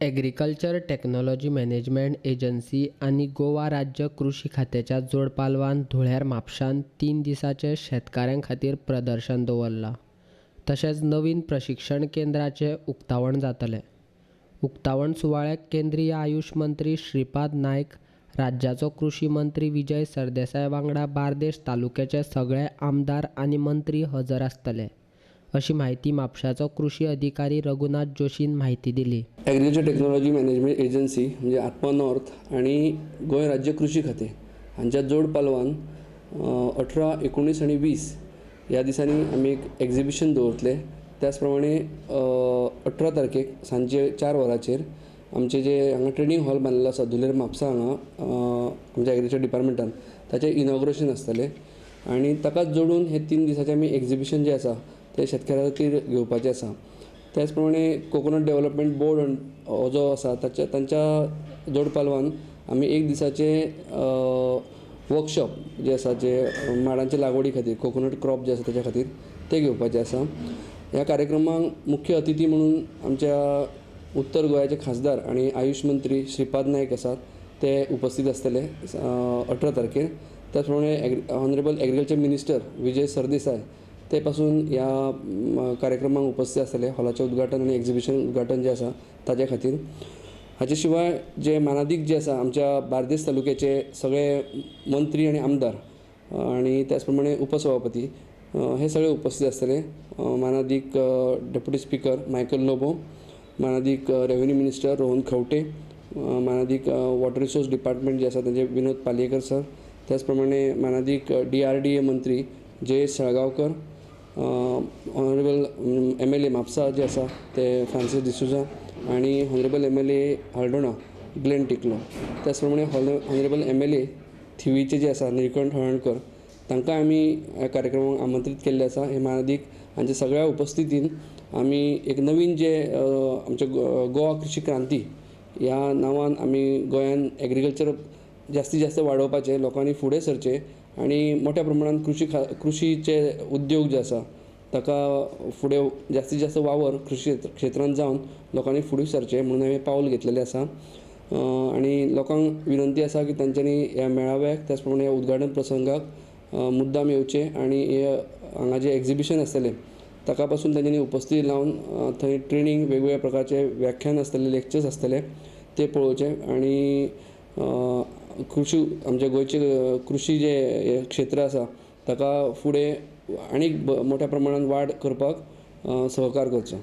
Agriculture technology management agency आनी गोवा राज्य कृशी खात्याच्या जोड पालवान धुळेर म्हापशांत 3 दिसांचे शेतकारां खातीर प्रदर्शन दवरलां. तशेंच नवीन प्रशिक्षण केंद्राचें उक्तावण जातलें. उक्तावण सुवाळ्याक केंद्रीय आयुश मंत्री श्रीपाद नायक, राज्याचो कृशी मंत्री विजय सरदेसाय वांगडा बार्देश तालुक्याचे सगळे आमदार आनी मंत्री हजर आसतले, अशी म्हायती म्हापशाचो कृशी अधिकारी रघुनाथ जोशीन म्हायती दिली. एग्रीकल्चर टेक्नॉलॉजी मॅनेजमेंट एजन्सी म्हणजे आत्मा नॉर्थ आनी गोंय राज्य कृशी खातें हांच्या जोड पालवान 18, 19 आनी 20 ह्या दिसांनी आमी एक एग्जिबिशन दवरतले. त्याच प्रमाणे 18 तारखेक सांजे 4 वरांचेर आमचे जे हांगा ट्रेनींग हॉल बांदिल्लो आसा धुलेर म्हापसा हांगा आमच्या एग्रीकल्चर डिपार्टमेंटान ताचें इनॉग्रेशन आसतलें आनी ताकाच जोडून हे 3 दिसांचें आमी एग्जिबिशन जें आसा ते शेतकारां खातीर घेवपाचें आसा. त्याच प्रमाणे कोकोनट डेव्हलपमेंट बोर्ड हो जो आसा ताच्या तांच्या जोड पालवान आमी 1 दिसाचें वर्कशॉप जे आसा जे माडांचे लागवडी खातीर कोकोनट क्रॉप जे आसा ताच्या खातीर ते घेवपाचें आसा. ह्या कार्यक्रमाक मुख्य अतिथी म्हणून आमच्या उत्तर गोंयाचे खासदार आनी आयुश मंत्री श्रीपाद नायक आसात, ते उपस्थित आसतले 18 तारखेर. त्याच प्रमाणे honourable agriculture minister Vijay Sardesai ते पासून ह्या कार्यक्रमाक उपस्थित आसतले. हॉलाचें उद्घाटन आनी एग्जिबिशन उद्घाटन जें आसा ताच्या खातीर. हाचे शिवाय जे मानादीक जे आसा आमच्या बार्देस तालुक्याचे सगळे मंत्री आनी आमदार आनी त्याच प्रमाणे उपसभापती हे सगळे उपस्थित आसतले. मानादीक डेप्युटी स्पीकर मायकल लोबो, मानादीक रेवेन्यू मिनिस्टर रोहन खंवटे, मानादीक वॉटर रिसोर्स डिपार्टमेंट जे आसा तांचे विनोद पालयेकर सर, त्याच प्रमाणे मानादीक DRDA मंत्री J Salgaonkar, honourable MLA Mapusa जे आसा ते फ्रांसीस डिसोजा आनी honourable MLA Aldona Glenn Ticlo, त्याच प्रमाणे ऑनरेबल MLA थिवीचे जे आसा निळकंठ हळर्णकर तांकां आमी ह्या कार्यक्रमाक आमंत्रीत केल्ले आसा. हे मानादीक हांच्या सगळ्या उपस्थितीन आमी एक नवीन जे आमचे गोवा कृशी क्रांती ह्या नांवान आमी गोंयान एग्रीकल्चर जास्तीत जास्त वाडोवपाचें, लोकांनी फुडें सरचें आनी मोठ्या प्रमाणान कृशीचे उद्योग जे आसा ताका फुडें जास्तीत जास्त वावर कृशी क्षेत्रांत जावन लोकांनी फुडें सरचें म्हणून हांवें पावल घेतलेलें आसा. आनी लोकांक विनंती आसा की तांच्यांनी ह्या मेळाव्याक त्याच प्रमाणे ह्या उद्घाटन प्रसंगाक मुद्दाम येवचें आनी हे हांगा जें एग्जिबिशन आसतलें ताका पासून तांच्यांनी उपस्थिती लावन थंय ट्रेनींग वेगवेगळ्या प्रकारचे व्याख्यान आसतले, लेक्चर्स आसतले ते पळोवचे आनी कृशी आमच्या गोंयचे कृशी जे क्षेत्र आसा ताका फुडें आनीक मोठ्या प्रमाणान वाड करपाक सहकार करचो.